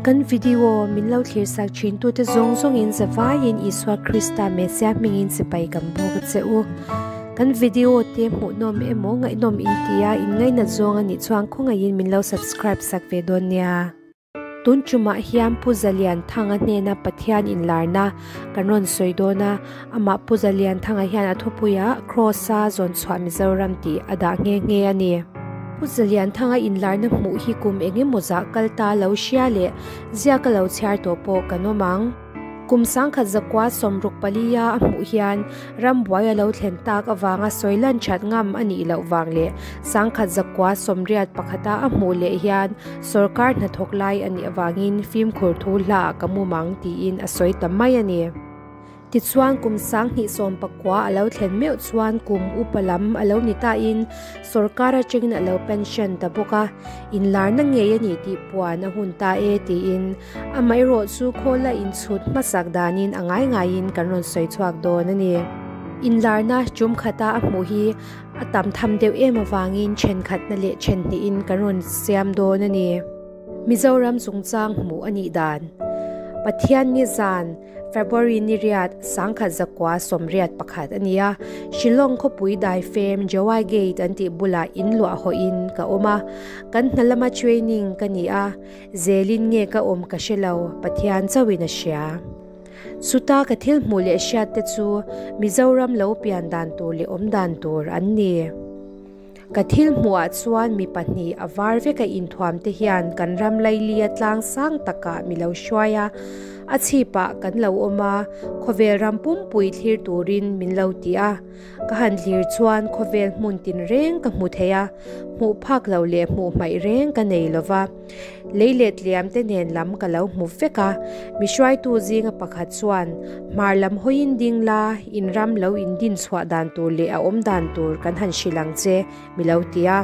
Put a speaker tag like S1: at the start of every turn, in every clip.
S1: Kan video min lo thlir sak thin tute zawng zawngin zavaiin Isua Krista Messiah hmingin sipai kan bawk a che u. Kan video te hmuhnawm emaw ngaihnawm in tia in ngainat zawng a nih chuan khawngaihin min lo subscribe sak ve dawn nia. Tun tumah hian Pu Zalianthanga hnena Pathian inlarna kan rawn sawi dawn a, amah Pu Zalianthanga hian a thupuiah Kraws-a zawn chhuah Mizoram tih a dah nghe nghe a ni. Pu Zalianthanga inlarna hmuh hi kum eng emaw zah kal ta lo hria leh ziaka lo chhiar tawh pawh kan awm ang. Kum sangkhat zakua 64 a a hmuh hian rambuai a lo thlen tak avanga sawi lan that ngam a nih loh vang leh 1981 a a hmuh leh hian sorkar hnathawk lai a nih avangin fimkhur thu hla ah ka mum ang tiin a sawi ta mai a ni. Tichuan kum 2019 a lo thlen meuh chuan kum upa lam a lo ni tain sorkar atangin a lo pension ta bawk a, inlarna ngei a ni tih puan a hun ta e tiin amaherawh chu khawla inchhut hmasak danin a ngai ngaiin kan rawn sawi chhuak dawn a ni. Inlarna tum khata a hmuh hi a tam tham deuh em avangin thenkhatna leh thenhnihin kan rawn siam dawn a ni. Mizoram chungchang hmuh a nih dan Pathian ni zan February ni riat 1981 a ni a, Shillong khawpui daifem Jowai Gate an tih bulah in luah hawhin ka awm a, kan hna lama training ka ni a, zelin nge ka awm ka hre lo, Pathian chauhin a hria. Chuta ka thil hmuh leh hriat te chu Mizoram lo pian dan tur leh awm dan tur an ni. Ka thil hmuhah chuan mi pahnih a var veka inthuam te hian kan ram lailia tlang sang takah mi lo hruai a, a chhipah kan lo awm a, khawvel ram pumpui thlir turin min lo ti a. Ka han thlir chuan khawvel hmun tinreng ka hmu thei a, hmuh phak loh leh hmuh hmaih reng ka nei lo va. Lei leh tliam te nen lam ka lo hmu vek a, mi hruaitu zinga pakhat chuan, Hmar lam hawiin ding la, in ram lo in din chhuah dan tur leh a awm dan tur kan han hrilh ang che, mi lo ti a.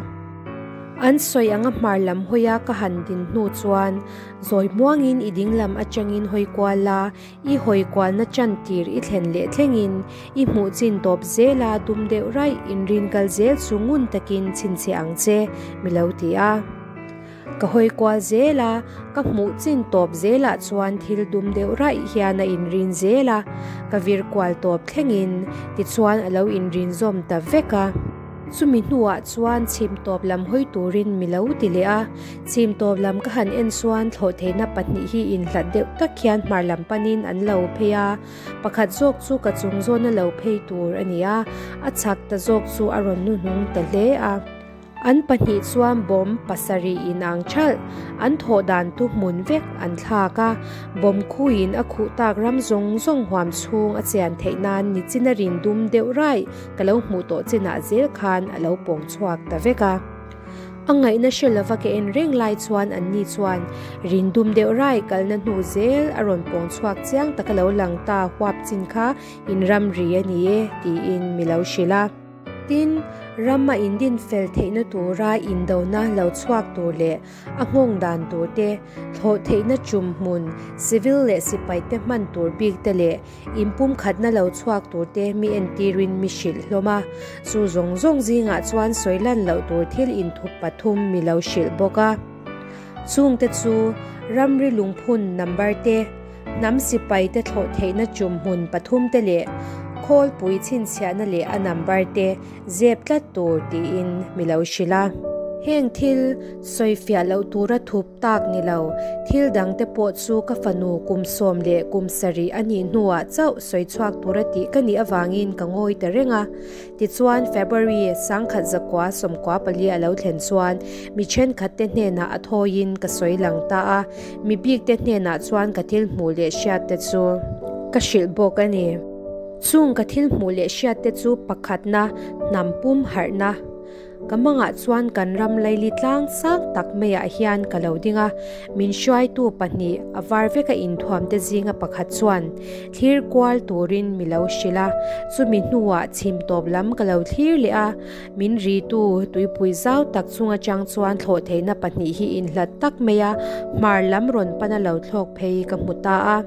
S1: An sawi anga hmar lam hawia ka han din hnu chuan, zawi muangin i ding lam atangin hawi kual la, i hawi kualna chan tir i thlen leh thlengin i hmuh chin tawp zela dum deuh raih inrin kal zel chu ngun takin chhinchhiah ang che, mi lo ti a. Ka hawi kual zel a, ka hmuh chin tawp zelah chuan thil dum deuh raih hian a inrin zel a, ka vir kual tawp thlengin tichuan a lo inrin zawm ta vek a. Chumi hnuah chuan chhim tawp lam hawi turin mi lo ti leh a, chhim tawp lam ka han en chuan thlawhtheihna pahnih hi inhlat deuh tak hian hmar lam panin an lo phei a, pakhat zawk chu ka chung zawna lo phei tur a ni a, a chhak ta zawk chu a rawn hnuhnung ta hle a. An pahnih chuan bomb pasarih in ang thalh, an thawh dan tu hmun vek an thlak a, bomb khuin a khuh tak ram zawng zawng huam chhung a chian theih nan nichina rin dum deuh raih ka lo hmuh tawh chinah zel khan a lo pawng chhuak ta vek a. A ngaihna hre lova ka en reng lai chuan anni chuan rin dum deuh raih kalna hnu zel a rawn pawng chhuak chiang tak a lo lang ta huap chin kha in ramri a ni e tiin mi lo hrilh a. Tin, ram a indin fel theihna tura indona lo chhuak tur leh a nghawng dan tur te, thlawh theihna chum hmun, civil leh sipai te hman tur bik te leh inpumkhatna lo chhuak tur te mi entirin mi hrilh hlawm a. Chu zawng zawng zingah chuan sawi lan loh tur thil inthup pathum mi lo hrilh bawk a. Chungte chu ramri lungphun number te, Hnam sipai te thlawh theihna chum hmun pathum te leh khawlpui chhinchhiahna leh a number te zep tlat tur tiin mi lo hrilh a. Heng thil sawifiah loh tura thup tak ni lo, thil dang te pawh chu ka fanu kum sawm leh kum sarih a nih hnuah chauh sawi chhuak tura tih ka nih avangin ka ngawi ta reng a. Tichuan, February 1994 a lo thlen chuan mi thenkhatte hnenah a thawiin ka sawi lang ta a, mi bikte hnenah chuan ka thil hmuh leh hriatte chu ka hrilh bawk a ni. Chung ka thil hmuh leh hriatte chu pakhatna, hnam pum harhna. Ka mangah chuan kan ram laili tlang sang tak maiah hian ka lo ding a, min hruaitu pahnih a var veka inthuamte zinga pakhat chuan thlir kual turin mi lo hrilh a, chumi hnuah chhim tawp lam ka lo thlir leh a, min ritu tuipui zau tak chung atang chuan thlawh theihna pahnih hi inhlat tak maia hmar lam rawn pana lo thlawk phei ka hmu ta a.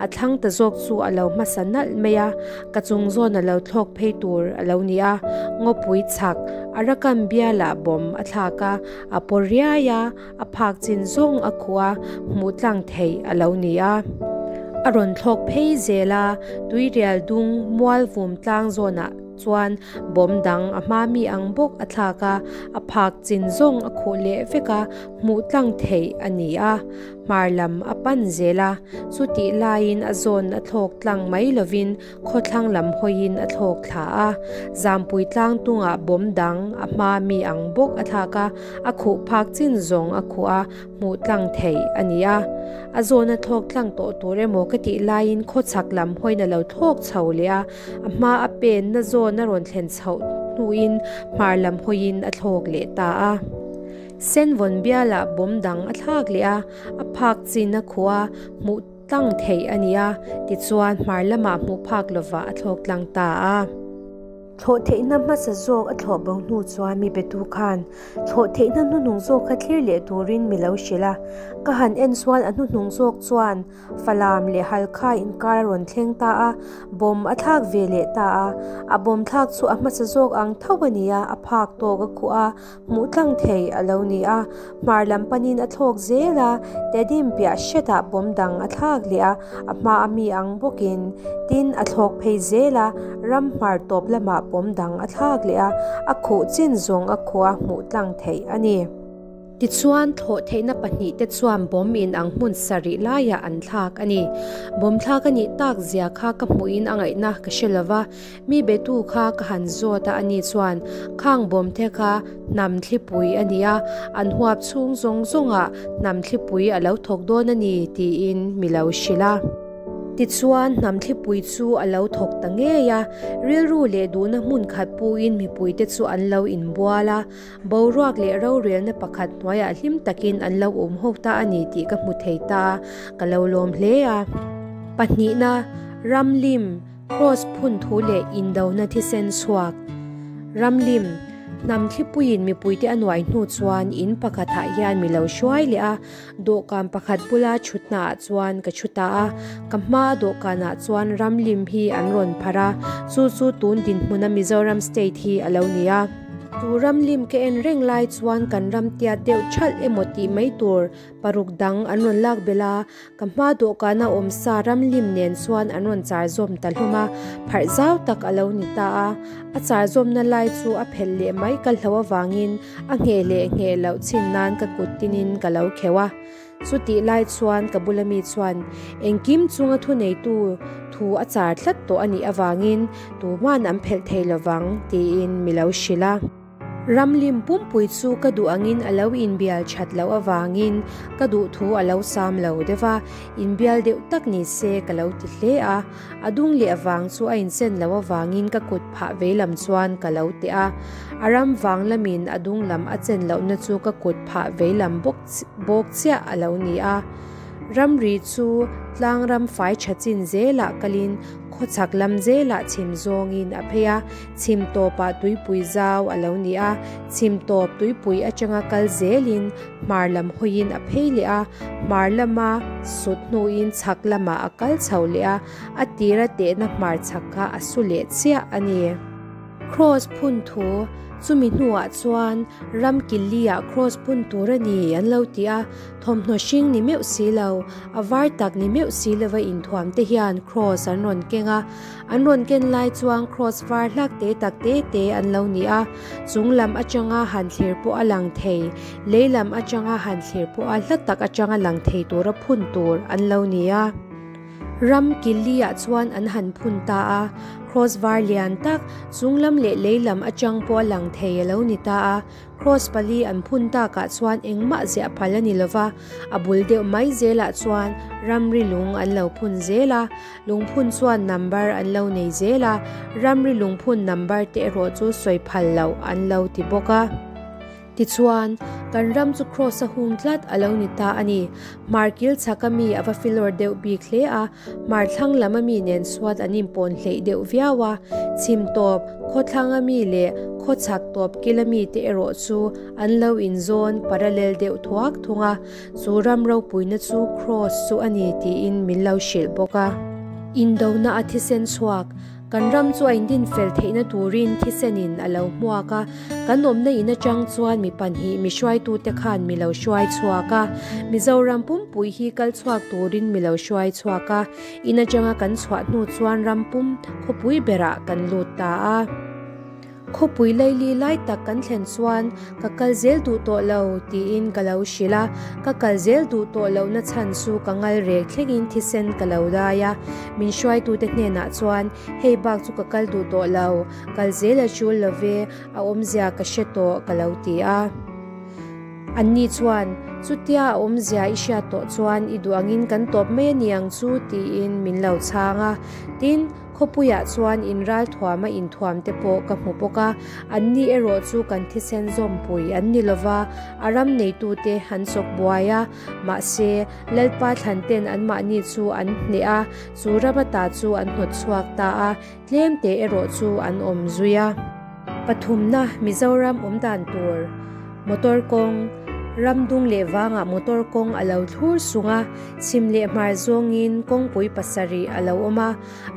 S1: A thlang ta zawk chu a lo hmasa nalh mai a, ka chung zawn a lo thlawk phei tur a lo ni a, ngawpui chhak Arakan bialah bomb a thlak a, a paw riai a, a phak chin zawng a khuh a, hmuh tlang theih a lo ni a. A rawn thlawk phei zel a, tuirial dung mual vum tlang zawnah chuan bomb dang a hma mi ang bawk a thlak a, a phak chin zawng a khuh leh vek a, hmuh tlang theih a ni a. Hmar lam a pan zel a, chutih laiin a zawn a thlawk tlang mai lovin Khawthlang lam hawiin a thlawk thla a, Zampui tlang tungah bawm dang a hma mi ang bawk a thlak a, a khuh phak chin zawng a khuh a, hmuh tlang theih a ni a. A zawn a thlawk tlang tawh tur emaw ka tih laiin khawchhak lam hawiin a lo thlawk chho leh a, a hma a penna zawn a rawn thlen chhoh hnuin hmar lam hawiin a thlawk leh ta a. Senvawn bialah bawm dang a thlak leh a, a phak chin a khuh a, hmuh Tlang theih a ni a, tichuan hmar lamah hmuh phak lovah a thlawk tlang ta a. Thlawh theihna hmasa zawk a thlawh bo hnu chuan mi betu khan thlawh theihna hnuhnung zawk kha thlir leh turin mi lo hrilh a. Ka han en chuan a hnuhnung zawk chuan Falam leh Halkha inkar a rawn thleng ta a, bawm a thlak ve leh ta a. A bawm thlak chu a hmasa zawk ang tho a ni a, a phak tawk a khuh a, Hmuh tlang thei a lo ni a, hmar lam panin a thlawk zel a, Tedim piah hretah bawm dang a thlak leh a, a hma a mi ang bawkin. Tin, a thlawk phei zel a, ram hmar tawp lamah bawm dang a thlak leh a, a khuh chin zawng a khuh a hmuh tlang theih a ni. Tichuan, thlawh theihna pahnihte chuan bawm in ang hmun sarih laiah an thlak a ni. Bawm thlak a nih tak zia kha ka hmuhin a ngaihna ka hre lo va, Mi betu kha ka han zawt a, ani chuan, Khang bawmte kha hnam thlipui a ni a, an huap chhung zawng zawngah hnam thlipui a lo thawk dawn a ni, tiin mi lo hrilh a. Tichuan, hnam thlipui chu a lo thawk ta ngei a, rilru leh duhna hmun khat puin mipuite chu an lo inbual a, boruak leh rorelna pakhat hnuaiah hlim takin an lo awm ho ta a ni tih ka hmu thei ta a, ka lo lawm hle a. Pahnihna, Ramlim. Kraws phun thu leh indona thisen chhuak. Ramlim, hnam thlipuiin mipuite a nuai hnu chuan in pakhatah hian mi lo hruai leh a, dawhkan pakhat bula thutnaah chuan ka thu ta a. Ka hmaa dawhkanah chuan ramlim hi an rawn pharh a, chu chu tun dinhmuna Mizoram state hi a lo ni a. Chu ramlim ka en reng lai chuan kan ram tiat deuh thalh emaw tih mai tur paruk dang an rawn lak belh a, Ka hma dawhkana awm sa ramlim nen chuan an rawn char zawm ta hlawm a, pharh zau tak a lo ni ta a. A char zawmna lai chu a phelh leh mai ka hlo avangin a ngheh leh ngheh loh chin nan ka kut tinin ka lo kheuh a. Chutih lai chuan ka bula mi chuan engkim chunga thuneitu thu a char tlat tawh a nih avangin tuman an phelh thei lovang tiin mi lo hrilh a. Ramlim pumpui chu ka duh angin a lo inbial that loh avangin ka duh thu a lo sam lo deuh a, inbial deuh tak ni se ka lo ti hle a. A dung leh avang chu a inchen loh avangin ka kut phah vei lam chuan ka lo teh a. A ram vang lamin a dung lam a chen lohna chu ka kut phah vei lam bawk bawk chiah a lo ni a. Ramri chu tlang ram fai tha chin zelah kalin khawchhak lam zelah chhim zawngin a phei a. Chhim tawpah tuipui zau a lo ni a, chhim tawp tuipui atanga kal zelin hmar lam hawiin a phei leh a, hmar lama sut hnuin chhak lamah a kal chho leh a, a tira tehna hmar chhak kha a su leh chiah a ni. Kraws phun thu, Chumi hnuah chuan ram killi-ah kraws phun tur a ni an lo ti a, Thawmhnaw hring ni meuh si lo, a var tak ni meuh si lova inthuam te hian kraws an rawn keng a. An rawn ken lai chuan kraws var hlak te tak te te an lo ni a. Chung lam atanga han thlir pawh a lang thei, lei lam atanga han thlir pawh a hla tak atanga lang thei tura phun tur an lo ni a. Ram Killi-ah chuan an han phun ta a, kraws var lian tak, chung lam leh lei lam atang pawh a lang thei a lo ni ta a. Kraws pali an phun takah chuan engmah ziah phal a ni lo va, a bul deuh mai zelah chuan ramri lung an lo phun zel a, lungphun chuan number an lo nei zel a, ramri lungphun number te erawh chu sawi phal loh an lo ti bawk a. Tichuan, kan ram chu kraws a hung tlat a lo ni ta a ni. Hmar kil chhaka mi a va filawr deuh bik hle a, hmar thlang lam ami nen chuan an inpawn hleih deuh viau a, chhim tawp, khawthlang ami leh khawchhak tawp kil ami te erawh chu an lo inzawn parallel deuh thuak thung a, chu ram ropuina chu kraws chu a ni tiin min lo hrilh bawk a. Indona a thisen chhuak. Kan ram chu a indin fel theihna turin thisenin a lo hmuak a, kan awmna in atang chuan mi panhih mi hruaitute khan mi lo hruai chhuak a, Mizoram pumpui hi kal chhuak turin mi lo hruai chhuak a, in atanga kan chhuah hnu chuan ram pum khawpui berah kan lut ta a. Khawpui laili lai tak kan thlen chuan ka kal zel duh tawh lo tiin ka lo hrilh a, ka kal zel duh tawh lohna chhan chu ka ngal rek thlengin thisen ka lo dai a, min hruaitute hnenah chuan hei bak chu ka kal duh tawh lo, kal zel a tul lo ve, a awmzia ka hre tawh ka lo ti a. Anni chuan chutia a awmzia i hriat tawh chuan i duh angin kan tawp mai a ni ang chu tiin min lo chhang a, tin, Khawpuiah chuan inralthuama inthuam te pawh ka hmu bawk a, anni erawh chu kan thisen zawmpui an ni lova, a ram neitute an chawk buai a, mahse, Lalpa thlanten anmahni chu an hneh a, chu ram ata chu an hnawt chhuak ta a, tlemte erawh chu an awm zui a. Pathumna, Mizoram awm dan tur, Motor kawng, Ram dung leh vangah motor kawng a lo thlur sung a, chhim leh hmar zawngin kawngpui pasarih a lo awm a,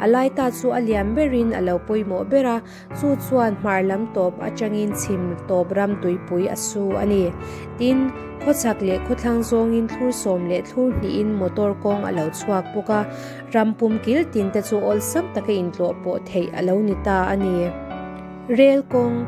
S1: a lai ta chu a lian berin a lo pawimawh ber a, chu chuan hmar lam tawp atangin chhim tawp ram tuipui a su a ni. Tin, khawchhak leh khawthlang zawngin thlur sawm leh thlur hnihin motor kawng a lo chhuak bawk a, ram pum kil tin te chu awlsam taka intlawh pawh theih a lo ni ta a ni. Rel kawng,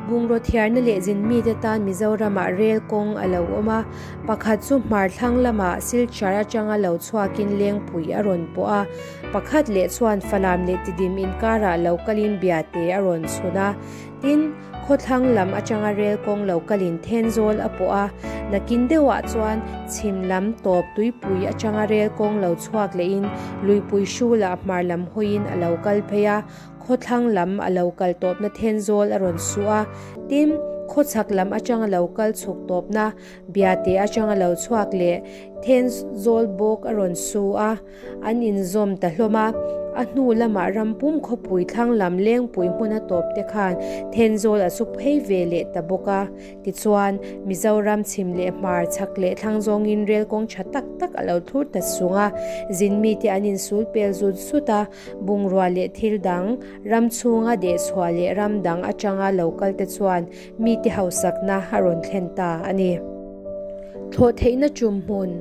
S1: Bungraw thiarna leh zin mite tan Mizoramah rel kawng a lo awm a, pakhat chu hmar thlang lamah Silchar atanga lo chhuakin Lengpui a rawn pawh a, pakhat leh chuan Falam leh Tidim inkarah lo kalin Biate a rawn chhun a, tin, khawthlang lam atanga rel kawng lo kalin Thenzawl a pawh a, nakin deuhah chuan chhim lam tawp tuipui atanga rel kawng lo chhuak lehin Luipui hrulah hmar lam hawiin a lo kal phei a, Khawthlang lam a lo kal tawpna Thenzawl a rawn su a, tin, khawchhak lam atanga lo kal chhuk tawpna Biate atanga lo chhuak leh Thenzawl bawk a rawn su a, an inzawm ta hlawm a. A hnu lamah rampum khawpui thlang lam Lengpui hmuna tawp te khan Thenzawl a su phei ve leh ta bawk a. Tichuan, Mizoram chhim leh hmar, chhak leh thlang zawngin rel kawng tha tak tak a lo thlur ta sung a, zin mite an insul pel zut zut a, Bungrua leh thil dang, ram chhunga dehchhuah leh ram dang atanga lo kal te chuan mite hausakna a rawn thlen ta a ni. Thlawh theihna tum hmun,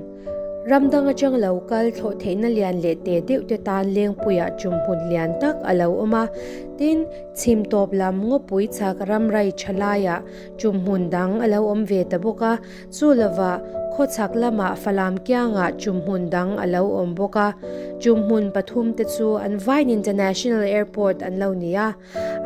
S1: Ram dang atang lo kal thlawh theihna lian leh te deuh te tan Lengpuiah tum hmun lian tak a lo awm a. Tin, chhim tawp lam ngawpui chak ramrai tha laiah tum hmun dang a lo awm ve ta bawk a. Chu lovah khawchhak lamah Falam kiangah chumhmun dang a lo awm bawk a, chumhmun pathumte chu an vain International Airport an lo ni a,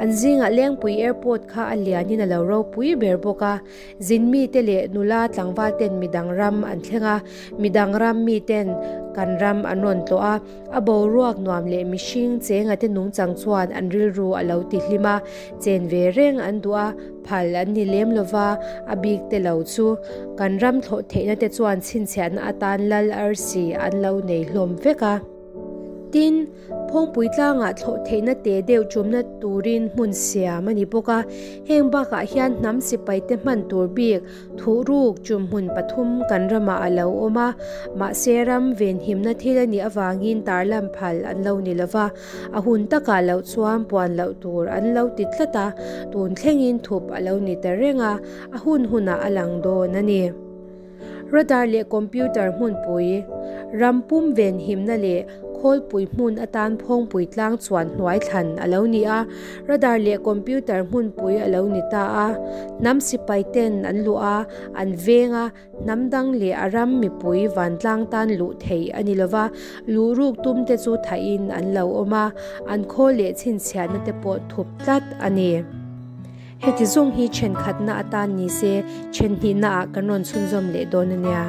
S1: an zingah Lengpui Airport kha a lianin a lo ropui ber bawk a, zin mite leh nula tlangval ten midang ram an thleng a, midang ram miten kan ram an rawn tlawh a, a boruak nuam leh mihring chenga te nungchang chuan an rilru a lo ti hlim a, chen ve reng an duh a. Phal an ni lem lova, a bik te lo chu kan ram thlawh theihna te chuan chhinchhiahna atan lal arsi an lo nei hlawm vek a. Tin, Phawngpui tlangah thlawh theihna te deuh tumna turin hmun siam a ni bawk a, heng bakah hian hnam sipai te hman tur bik Thuhruk chumhmun pathum kan ramah a lo awm a, mahse ram venhimna thil a nih avangin tarlan phal an lo ni lova, a hun takah loh chuan puan loh tur an lo ti tlat a, tun thlengin thup a lo ni ta reng a, a hun hunah a lang dawn a ni. Radar leh computer hmunpui, ram pum venhimna leh Khawlpui hmun atan Phawngpui tlang chuan hnuai thlan a lo ni a, radar leh computer hmunpui a lo ni ta a. Hnam sipai ten an luh a, an veng a, hnam dang leh a ram mipui vantlang tan luh theih a ni lova, luh ruk tum te chu thahin an lo awm a, an khawl leh chhinchhiahna te pawh thup tlat a ni. Heti zawng hi thenkhatna atan ni se, thenhnihna ah kan rawn chhunzawm leh dawn a nia.